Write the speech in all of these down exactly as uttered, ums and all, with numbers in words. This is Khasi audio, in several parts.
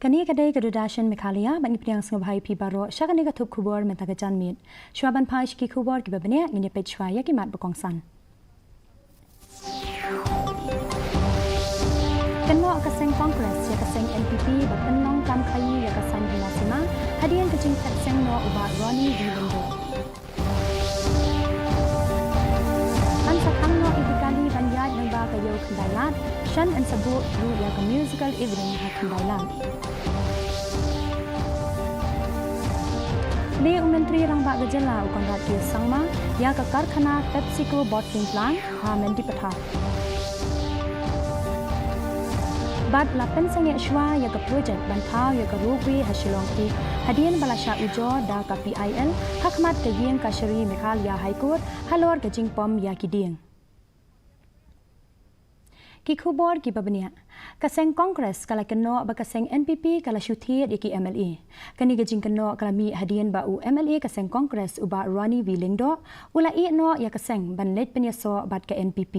Kane ka dei ka Doordarshan Meghalaya, bad ngi pdiang sngewbha ïa phi baroh sha kane ka thup khubor mynta ka janmiet. Shuwa ban phai sha ki khubor kiba bniah, ngin ïa peit shuwa ïa ki mat ba kongsan. Kynnoh ka seng Congress ïa ka seng N P P ba pynlong kam khaii ïa ka saiñ hima sima hadien ka jingphet seng noh u Bah Ronnie V Lyngdoh. Yn sa khang noh ïa ki kali ban ïaid lyngba ka ïew Khyndailad, shen yn sa buh ruh ïa ka musical evening ha Khyndailad. Plie u Myntri Rangbah ka Jylla u Conrad K Sangma ïa ka karkhana PepsiCo bottling plant ha Mendipathar. Bad la pynsangeh shuwa ïa ka projek ban thaw ïa ka ropeway ha Shillong Peak hadien ba la shah ujor da ka P I L ha khmat ka ïing kashari Meghalaya High Court halor ka jingpom ïa ki dieng. Ki khubor kiba bniah. Ka seng Congress ka la kynnoh ba ka seng N P P ka la shu thied ïa ki M L A. Kane ka jingkynnoh ka la mih hadien ba u M L A ka seng Congress u Bah Ronnie V Lyngdoh u la ïeh noh ïa ka seng ban leit pynïasoh bad ka N P P.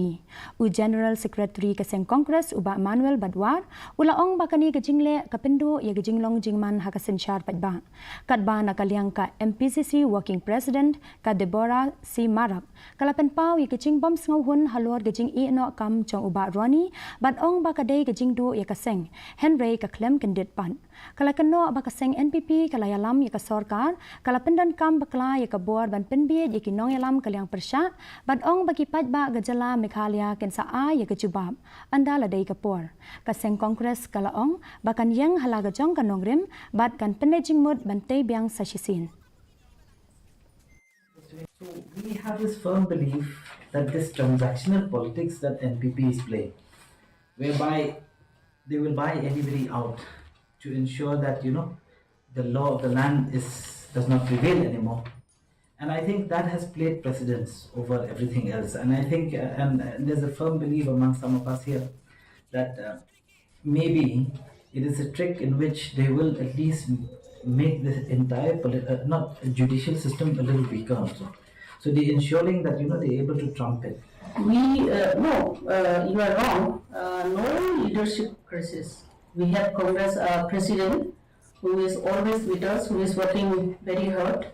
U General Secretary ka seng Congress u Bah Manuel Badwar u la ong ba kane ka jingleh ka pynduh ïa ka jinglong jingman ha ka synshar paidbah. Katba na ka liang ka M P C C Working President ka Deborah C Marak ka la pynpaw ïa ka jingbym sngewhun halor ka jingïeh noh kam jong u Bah Ronnie, bad ong ba ka dei ka jingduh ïa ka seng, hynrei ka khlem kyndit pat. Ka la kynnoh ba ka seng N P P ka la ïalam ïa ka sorkar, ka la pyndonkam bakla ïa ka bor ban pynbiej ïa ki nongïalam ka liang pyrshah, bad ong ba ki paidbah ka jylla Meghalaya kin sa ai ïa ka jubab ynda la dei ka por. Ka seng Congress ka la ong ba kan ïeng ha la ka jong ka nongrim, bad kan pynleit jingmut ban tei biang sa shisien. So we have this firm belief that this transactional politics that N P P is playing, whereby they will buy anybody out to ensure that, you know, the law of the land is, does not prevail anymore. And I think that has played precedence over everything else. And I think, uh, and, and there's a firm belief among some of us here that, uh, maybe it is a trick in which they will at least make the entire polit-, uh, not judicial system a little weaker also. So they're ensuring that, you know, they're able to trump it. We, uh, no, uh, you are wrong. Uh, no leadership crisis. We have Congress, uh, president who is always with us, who is working very hard.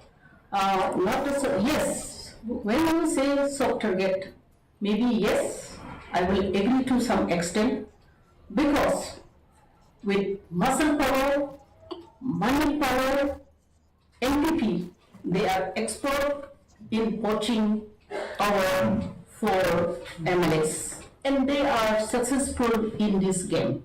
Uh, not a so-, yes, when you say soft target, maybe yes, I will agree to some extent, because with muscle power, money power, N P P, they are expert in poaching our four M L As, and they are successful in this game.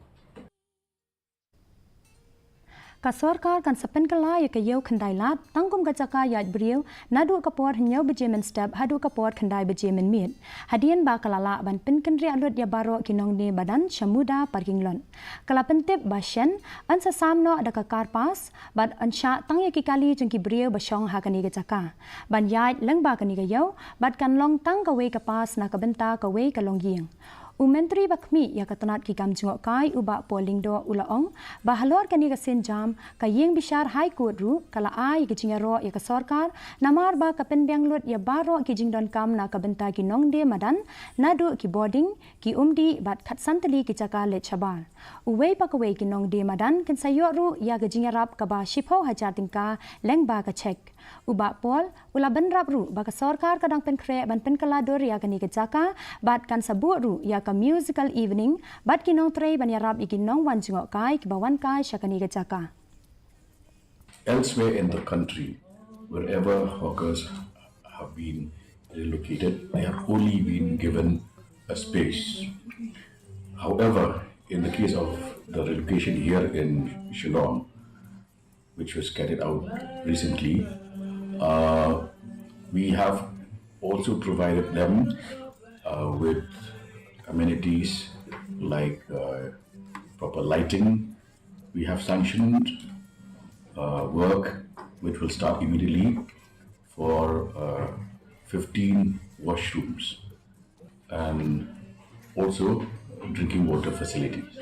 Ka sorkar kan sa pynkylla ïa ka ïew Khyndailad tang kum ka jaka ïaid briew naduh ka por hynñiew baje mynstep haduh ka por khyndai baje mynmiet, hadien ba ka la lah ban pynkynriah lut ïa baroh ki nongdie madan sha Muda parking lot. Ka la pyntip ba shen yn sa sam noh da ka car pass, bad yn shah tang ïa ki kali jong ki briew ba shong ha kane ka jaka ban ïaid lyngba kane ka ïew, bad kan long tang kawei ka pass na ka bynta kawei ka longïing. U Myntri ba khmih ïa ka tnat ki kam jngohkai u Bah Paul Lyngdoh u la ong ba halor kane ka sienjam ka ïing bishar High Court ruh ka la ai ïa ka jingïaroh ïa ka sorkar, namar ba ka pynbiang lut ïa baroh ki jingdonkam na ka bynta ki nongdie madan, naduh ki boarding, ki umdih bad khatsan tylli ki jaka leit shabar. Uwei pa kawei ki nongdie madan kin sa ïoh ruh ïa ka jingïarap kaba shiphew hajar tyngka lyngba ka cheque. U Bah Paul u la bynrap ruh ba ka sorkar ka dang pynkhreh ban pynkylla dur ïa kane ka jaka, bad kan sa buh ruh ïa ka musical evening bad ki nongtrei ban ïarap ïa ki nongwan jngohkai kiba wan kai sha kane ka jaka. Elsewhere in the country, wherever hawkers have been relocated, they have only been given a space. However, in the case of the relocation here in Shillong, which was carried out recently, uh, we have also provided them, uh, with amenities like, uh, proper lighting. We have sanctioned, uh, work which will start immediately for, uh, fifteen washrooms and also drinking water facilities.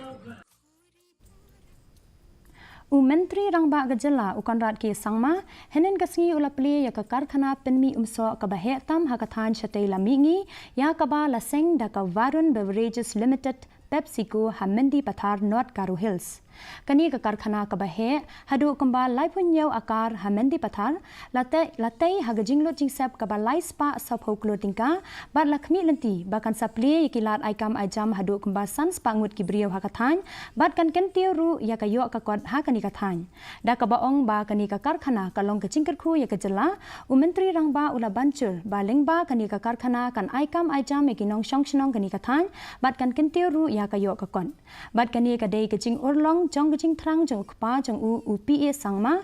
U Myntri Rangbah ka Jylla u Conrad K Sangma hynnin ka sngi u la plie ïa ka karkhana pynmih umsoh kaba heh tam ha ka thaiñ shatei lam mihngi, ïa kaba la seng da ka Varun Beverages Limited, PepsiCo, ha Mendipathar, North Garo Hills. Kane ka karkhana kaba heh haduh kumba laiphew hynñiew akar ha Mendipathar la tei, la tei ha ka jinglut jingsep kaba lai spah sawphew klur tyngka bad la khmih lynti ba kan sa plie ïa ki lad ai kam ai jam haduh kumba san spah ngut ki briew ha ka thaiñ bad kan kyntiew ruh ïa ka ïoh ka kot ha kane ka thaiñ. Da kaba ong ba kane ka karkhana ka long ka jingkyrkhu ïa ka jylla, u Myntri Rangbah u la ban jur ba lyngba kane ka karkhana kan ai kam ai jam ïa ki nongshong shnong kane ka thaiñ bad kan kyntiew ruh ïa ka ïoh ka kot. Bad kane ka dei ka jingurlong jong ka jingthrang jong u kpa jong u, u P A Sangma,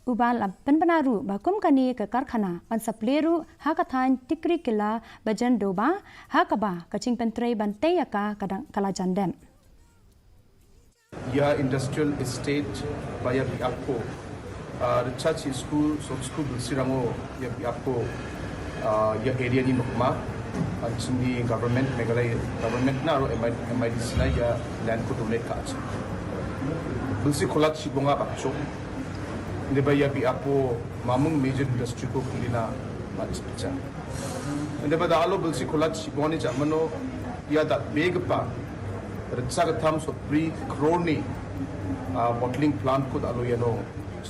uba la pynbna ruh ba kum kane ka karkhana yn sa plie ruh ha ka thaiñ Tikrikilla Bajandoba, ha kaba ka jingpyntrei ban tei ïa ka ka dang, ka la jan dep. Ïa industrial estate ba ïa biap ko, ah, Richard School, Short School Bilsirango ïa biap ko, ah, ïa area ni nukma, ah, jong ni government, Meghalaya government na ruh M I, M I D C na ïa land ko donate ka. Bilsi kholat shibonga bakcho. Neba ïa biap ko mamung major industry ko kulina ma ispicha. Neba da alo bilsi kholat shibonga ni jamano ïa da begapa. Rsa ka tham so pri kroni, ah, bottling plant ko da alo ïa no.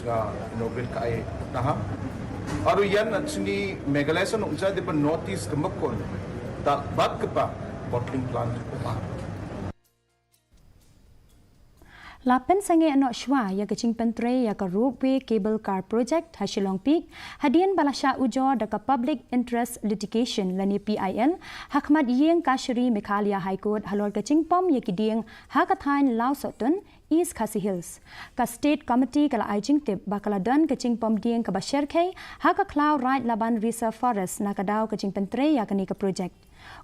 Nga inaugurate ka ai naha. Aru ïan na chini Meghalaya sa nongja de pa notice ka makon. Da bat ka pa bottling plant ko pa. La pynsangeh noh shwa ïa ka jingpyntrei ïa ka Ropeway Cable Car Project ha Shillong Peak, hadien ba la shah ujor da ka Public Interest Litigation lane P I L, ha khmat ïing kashari Meghalaya High Court halor ka jingpom ïa ki dieng ha ka thaiñ Lawsohtun, East Khasi Hills. Ka State Committee ka la ai jingtip ba ka la don ka jingpom dieng kaba sher khei ha ka khlaw Raid Laban Reserve Forest na ka daw ka jingpyntrei ïa kane ka project.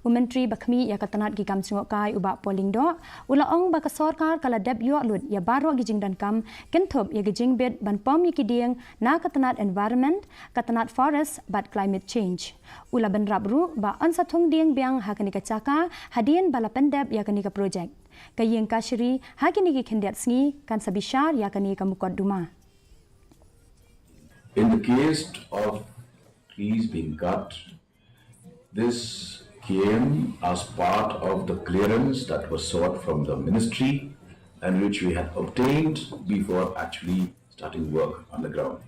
U Myntri ba khmih ïa ka tnat ki kam jngohkai u Bah Paul Lyngdoh, u la ong ba ka sorkar ka la dep ïoh lut ïa baroh ki jingdonkam, kynthup ïa ki jingbit ban pom ïa ki dieng na ka tnat Environment, ka tnat Forest bad Climate Change. U la bynrap ruh ba yn sa thung dieng biang ha kane ka jaka hadien ba la pyndep ïa kane ka project. Ka ïing kashari ha kine ki khyndiat sngi kan sa bishar ïa kane ka mukotduma. In the case of trees being cut, this came as part of the clearance that was sought from the ministry and which we had obtained before actually starting work on the ground.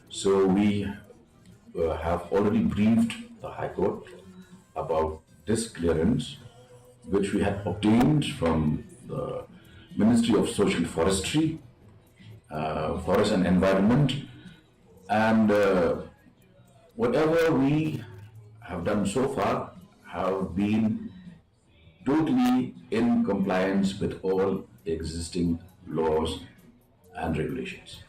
So we uh, have already briefed the High Court about this clearance, which we had obtained from the Ministry of Social Forestry, uh, Forest and Environment, and uh, whatever we have done so far have been totally in compliance with all existing laws and regulations.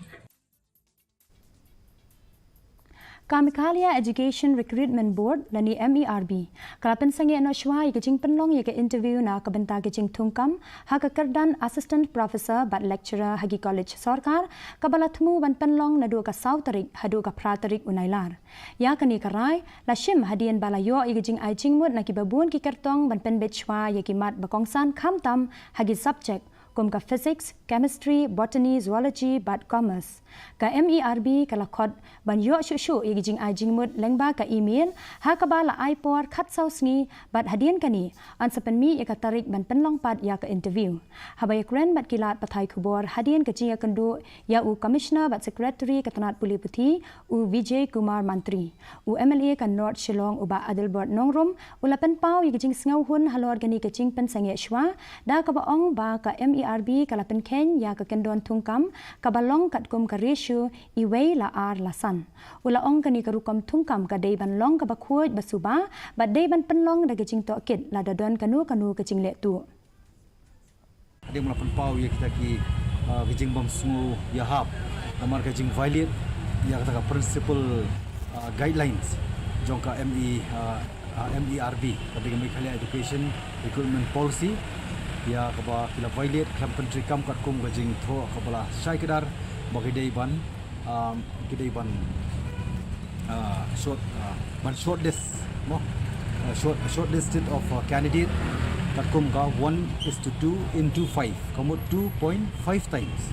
Ka Meghalaya Education Recruitment Board, lane M E R B, ka la pynsangeh noh shwa ïa ka jingpynlong ïa ka interview na ka bynta ka jingthungkam ha ka kyrdan Assistant Professor bad Lecturer ha ki college sorkar, kaba la thmu ban pynlong naduh ka saw tarik haduh ka phra tarik u Nailar. Ïa kane ka rai la shim hadien ba la ïoh ïa ka jingai jingmut na kiba bun ki kyrtong ban pynbeit shwa ïa ki mat ba kongsan khamtam ha ki subject kum ka Physics, Chemistry, Botany, Zoology bad Commerce. Ka M E R B ka la khot ban ïoh shuh shuh ïa ki jingai jingmut lyngba ka email, ha kaba la ai por khatsaw sngi bad hadien kane yn sa pynmih ïa ka tarik ban pynlong pat ïa ka interview. Haba ïakren bad ki lad pathai khubor hadien ka jingïakynduh ïa u Commissioner bad Secretary ka tnat pule puthi, u Vijay Kumar Mantri. U M L A ka North Shillong u Bah Adelbert Nongrum u la pynpaw ïa ka jingsngewhun halor kane ka jingpynsangeh shwa, da kaba ong ba ka M E R B ka la pynkheiñ ïa ka kyndon thungkam kaba long katkum ka ratio iwei la ar la san. U la ong kane ka rukom thungkam ka dei ban long kaba khuid ba suba bad dei ban pynlong da ka jingtohkit lada don kano kano ka jingleh tuh. Hadien ba la pynpaw ïa kita ki, ah, ki jingbymsngew ïahap namar ka jingviolate ïa kata ka principal, ah, guidelines jong ka M E, ah, ah, M E R B, kaba dei ka Meghalaya Education Recruitment Policy, ïa kaba ki la violate khlem pyntreikam katkum ka jingthoh kaba la shai kdar ba ki dei ban, um, ki dei ban, uh, short, uh, ban shortlist, mo? Uh, short, shortlisted of, uh, candidate katkum ka one is to two into five, ka mut two point five times.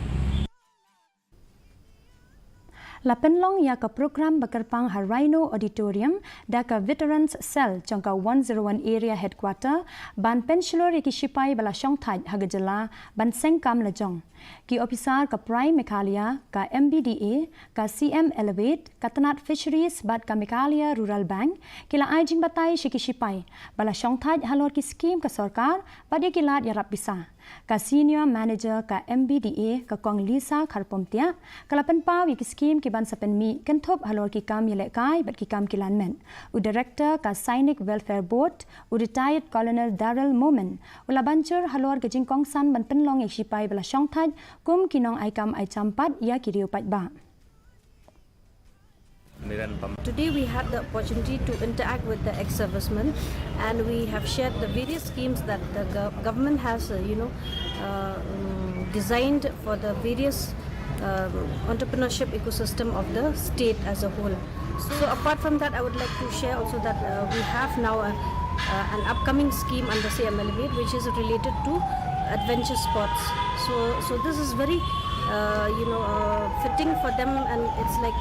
La pynlong ïa ka program ba kyrpang ha Rhino Auditorium da ka Veterans Cell jong ka one zero one Area Headquarter ban pynshlur ïa ki shipai ba la shongthait ha ka jylla ban seng kam la jong. Ki ophisar ka PRIME Meghalaya, ka M B D A, ka C M Elevate, ka tnat Fisheries bad ka Meghalaya Rural Bank ki la ai jingbatai sha ki shipai ba la shongthait halor ki skim ka sorkar bad ïa ki lad ïarap pisa. Ka Senior Manager ka M B D A, ka Kong Lisa Kharpomtiah, ka la pynpaw ïa ki skim ki ban sa pynmih kynthup halor ki kam ïalehkai bad ki kam kilan met. U Director ka Sainik Welfare Board, u Retired Colonel Daryl Momin, u la ban jur halor ka jingkongsan ban pynlong ïa ki shipai ba la shongthait kum ki nong ai kam ai jam pat ïa ki riew paidbah. Today we had the opportunity to interact with the ex-servicemen, and we have shared the various schemes that the gov- government has, uh, you know, uh, um, designed for the various, um, entrepreneurship ecosystem of the state as a whole. So apart from that, I would like to share also that, uh, we have now a, uh, an upcoming scheme under C M Elevate, which is related to adventure sports. So, so this is very, uh, you know, uh, fitting for them, and it's, like,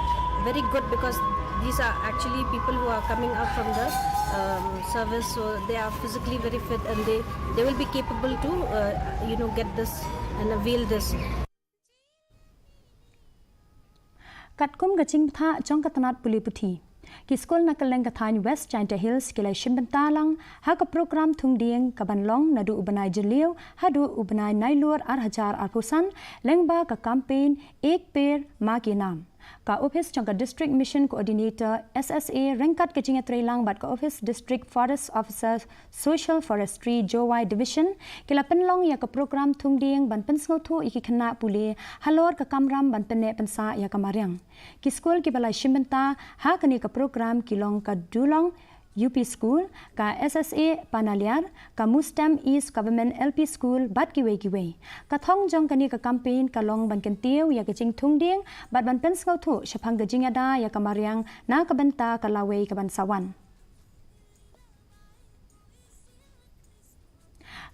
very good because these are actually people who are coming out from the, um, service, so they are physically very fit, and they, they will be capable to, uh, you know, get this and avail this. Katkum ka jingpynthah jong ka tnat pule puthi, ki skul na kylleng ka thaiñ West Jaintia Hills ki la shim bynta lang ha ka program thung dieng ka ban long naduh u bnai Jylliew haduh u bnai Nailur ar hajar arphew san lyngba ka campaign Ek Ped Maa Ke Naam. Ka ophis jong ka District Mission Coordinator, S S A, ryngkat ka jingïatreilang bad ka ophis District Forest Officer, Social Forestry, Jowai Division, ki la pynlong ïa ka program thung dieng ban pynsngewthuh ïa ki khynnah pule halor ka kamram ban pynneh pynsah ïa ka mariang. Ki skul kiba la shim bynta ha kane ka program ki long ka Dulong U P School, ka S S A Panaliar, ka Mustem East Government L P School bad kiwei kiwei. Ka thong jong kane ka campaign ka long ban kyntiew ïa ka jingthung dieng bad ban pynsngewthuh shaphang ka jingïada ïa ka mariang na ka bynta ka lawei ka ban sa wan.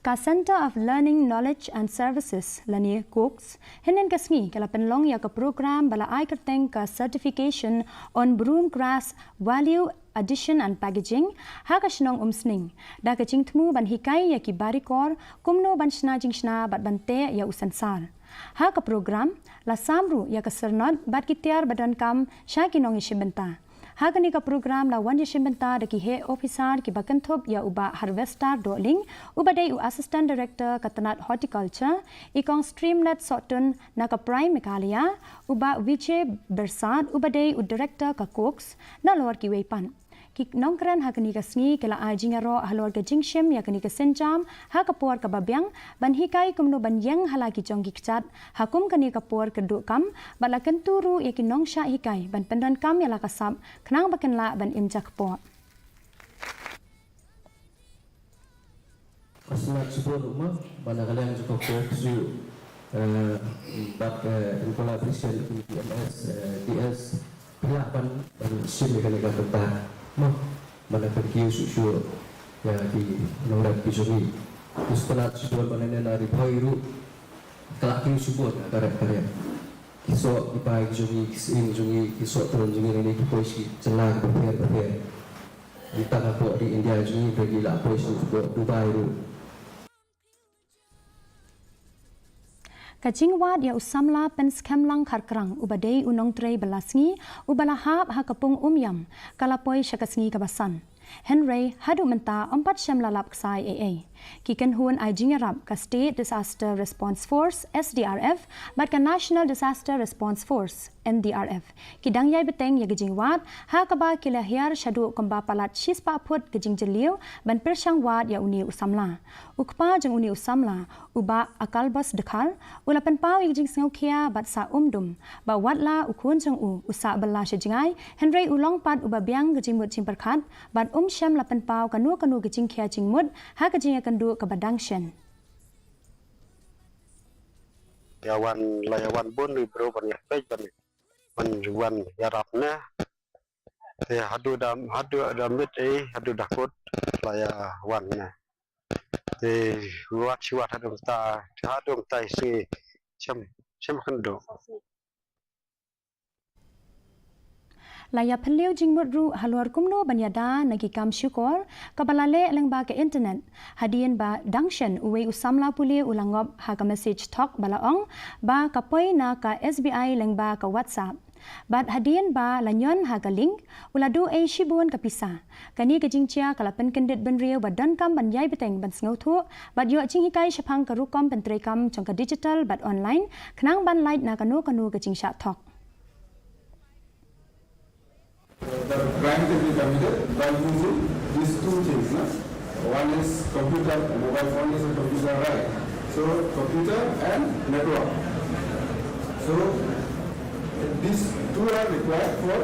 Ka Centre of Learning, Knowledge and Services, lane COKS, hynnin ka sngi ka la pynlong ïa ka program ba la ai kyrteng ka Certification on Broom Grass Value Addition and Packaging ha ka shnong Umsning, da ka jingthmu ban hikai ïa ki barikor kumno ban shna jingshna bad ban teh ïa u sensar. Ha ka program la sam ruh ïa ka syrnod bad ki tiar ba donkam sha ki nongïashim bynta. Ha kane ka program la wan ïashim bynta da ki heh ophisar kiba kynthup ïa u Bah Harvester Dohling, uba dei u Assistant Director ka tnat Horticulture, i Kong Streamlet Sohtun na ka PRIME Meghalaya, u Bah Vijay Bersad, uba dei u Director ka COKS, nalor kiwei pat. Ki nongkren ha kane ka sngi ki la ai jingïaroh halor ka jingshim ïa kane ka sienjam ha ka por kaba biang ban hikai kumno ban ïeng ha la ki jong ki kjat ha kum kane ka por kyrduh kam, bad la kyntu ruh ïa ki nongshah hikai ban pyndonkam ïa la ka sap khnang ba kin lah ban im jakpoh. Ka sngewbha shibun ruh ma, ba na ka liang jong ka COKS ruh, eh, bad, eh, in collaboration with D M S, eh, D S, phi lah ban, ban shim ïa kane ka bynta ma, ba na ka kiew shuh shuh ïa ki nongrep ki jong ngi. Ki sngewtynnat shibun ba na ne na Ri Bhoi ruh ka la kiew shibun ka rep ka rep. Ki soh ki pai ki jong ngi, ki sying jong ngi, ki soh tyrun jong ngi, ngi ki poi sha ki jylla kiba pher bapher. Ym tang hapoh ri India jong ngi, hynrei ki la poi sha hapoh Dubai ruh. Ka jingwad ïa u samla Pynskhem Langkharkrang uba dei u nongtrei ba la sngi uba la hap ha ka pung Umiam ka la poi sha ka sngi kaba san. Hynrei haduh mynta ym pat shym la lap ksai ei ei. Ki kynhun ai jingïarap ka State Disaster Response Force, S D R F, bad ka National Disaster Response Force, N D R F, ki dang ïai bteng ïa ka jingwad ha kaba ki la hiar shaduh kumba palat shispah phut ka jingjylliew ban pyrshang wad ïa une u samla. U kpa jong une u samla, u Bah Akalbos Dkhar, u la pynpaw ïa ka jingsngewkhia bad sa umdum ba watla u khun jong u u sah bylla sha jngai, hynrei u long pat uba biang ka jingmut jingpyrkhat bad um shym la pynpaw kano kano ka jingkhia jingmut ha ka jingïakynduh kaba dang shen. Ïa wan, la ïa wan bun ri briew ban ïa peit ban, ban wan ïarap ne. Te haduh da, haduh da miet ei, haduh da kut la ïa wan ne. Te wat shi wat haduh mynta, haduh mynta shi shem, shem kynduh. La ïaphylliew jingmut ruh halor kumno ban ïada na ki kam shukor kaba la leh lyngba ka internet, hadien ba dang shen uwei u samla pule u la ngop ha ka message thok ba la ong ba ka poi na ka S B I lyngba ka WhatsApp. Bad hadien ba la ñion ha ka link, u la duh ei shibun ka pisa. Kane ka jingjia ka la pynkyndit bynriew ba donkam ban ïai bteng ban sngewthuh bad ïoh jinghikai shaphang ka rukom pyntreikam jong ka digital bad online, khnang ban lait na kano kano ka jingshah thok. The crime can be committed by using these two things. Na? One is computer, mobile phone is a computer, right? So computer and network. So these two are required for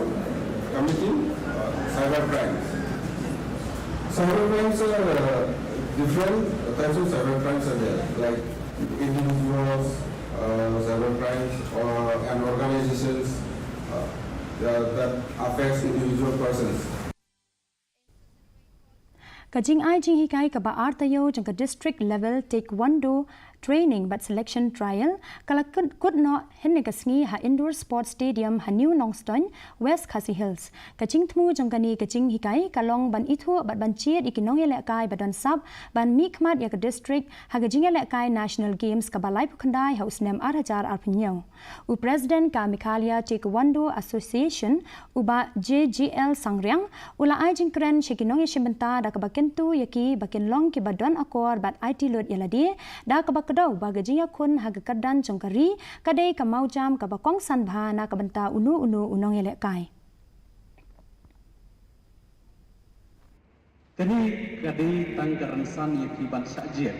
committing uh, cyber crimes. Cyber crimes are uh, different types of cyber crimes are there, like individuals, uh, cyber crimes, or and organizations uh, that, that affects individual persons. Ka jingai jinghikai kaba ar taïew jong ka District Level Taekwondo Training bad Selection Trial ka la kut noh hynne ka sngi ha Indoor Sports Stadium ha New Nongstoiñ, West Khasi Hills. Ka jingthmu jong kane ka jinghikai ka long ban ithuh bad ban jied ïa ki nongïalehkai ba don sap ban mihkhmat ïa ka district ha ka jingïalehkai National Games kaba laiphew khyndai ha u snem ar hajar arphew hynñiew. U President ka Meghalaya Taekwondo Association, u Bah J G L Sangriang, u la ai jingkren sha ki nongïashimbynta da kaba kyntu ïa ki ba kin long kiba don akor bad aiti lut ïa lade, da kaba kdew ba ka jingïakhun ha ka kyrdan jong ka ri ka dei ka mawjam kaba kongsan bha na ka bynta uno uno u nongïalehkai. Kane ka dei tang ka rynsan ïa phi ban shah jied.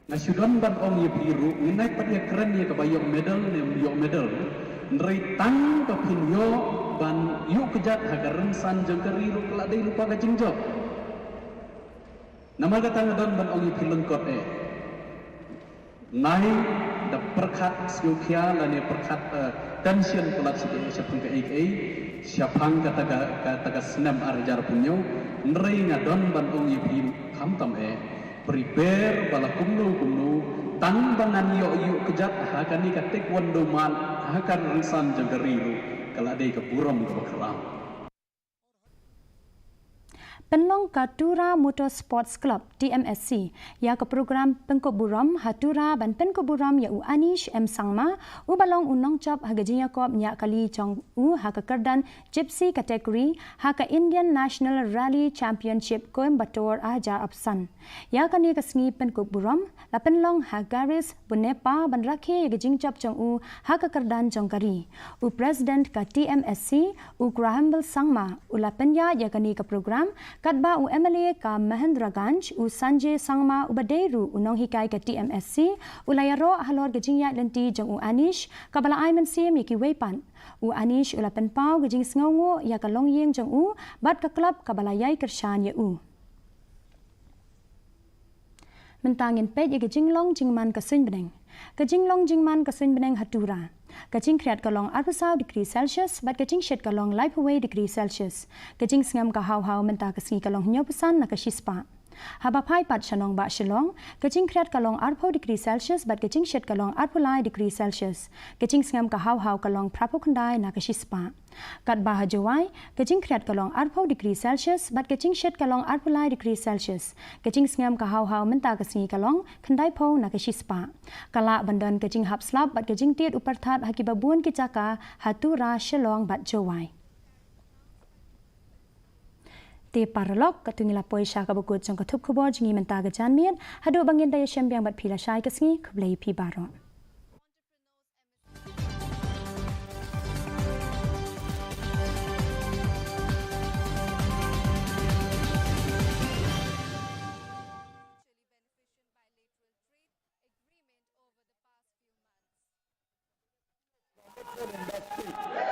Nga shu don ban ong ïa phi ruh, ngin nai pat ïa kren ïa kaba ïoh medal ne ym ïoh medal. Hynrei tang ba phin ïoh ban ïuh kjat ha ka rynsan jong ka ri ruh ka la dei lypa ka jingjop. Namar kata nga don ban ong ïa phi lyngkot eh. Nai da pyrkhat sngewkhia lane pyrkhat eh, tension palat sha shaphang kaei kaei shaphang kata ka kata ka snem ar hajar phew hynñiew. Hynrei nga don ban ong ïa phi khamtam eh, prepare ba la kumno kumno tang ba ngan ïoh ïuh kjat ha kane ka taekwondo mat ha ka rynsan jong ka ri ruh ka la dei ka burom kaba khraw. Pynlong ka Tura Motor Sports Club, T M S C, ïa ka program pynkup burom ha Tura ban pynkup burom ïa u Anish M Sangma, uba long u nongjop ha ka jingïakop ñiah kali jong u ha ka kyrdan Gypsy Category ha ka Indian National Rally Championship Coimbatore ar hajar arphew san. Ïa kane ka sngi pynkup burom la pynlong ha Garis Bunepa ban rakhe ïa ka jingjop jong u ha ka kyrdan jong ka ri. U President ka T M S C, u Grahamville Sangma, u la pynïaid ïa kane ka program, katba u M L A ka Mahendraganj, u Sanjay Sangma uba dei ruh u nonghikai ka T M S C, u la ïaroh halor ka jingïaid lynti jong u Anish kaba la ai mynsiem ïa kiwei pat. U Anish u la pynpaw ka jingsngewnguh ïa ka longïing jong u bad ka club kaba la ïai kyrshan ïa u. Mynta ngin peit ïa ka jinglong jingman ka suiñ bneng. Ka jinglong jingman ka suiñ bneng ha Tura. Ka jingkhriat ka long arphew saw degree Celsius bad ka jingshit ka long laiphew wei degree Celsius. Ka jingsngem ka haw haw mynta ka sngi ka long hynñiewphew san na ka shispah. Haba phai pat sha nongbah Shillong, ka jingkhriat ka long arphew degree Celsius bad ka jingshit ka long arphew lai degree Celsius. Ka jingsngem ka haw haw ka long phraphew khyndai na ka shispah. Katba ha Jowai, ka jingkhriat ka long arphew degree Celsius bad ka jingshit ka long arphew lai degree Celsius. Ka jingsngem ka haw haw mynta ka sngi ka long khyndaiphew na ka shispah. Ka lah ban don ka jinghap slap bad ka jingtied u pyrthat ha kiba bun ki jaka ha Tura, Shillong bad Jowai. Te paralok, katto ngi la poi sha kaba kut jong ka thup khubor jong ngi mynta ka janmiet. Haduh ba ngin da ïashem biang bad phi lashai ka sngi, khublei phi baroh.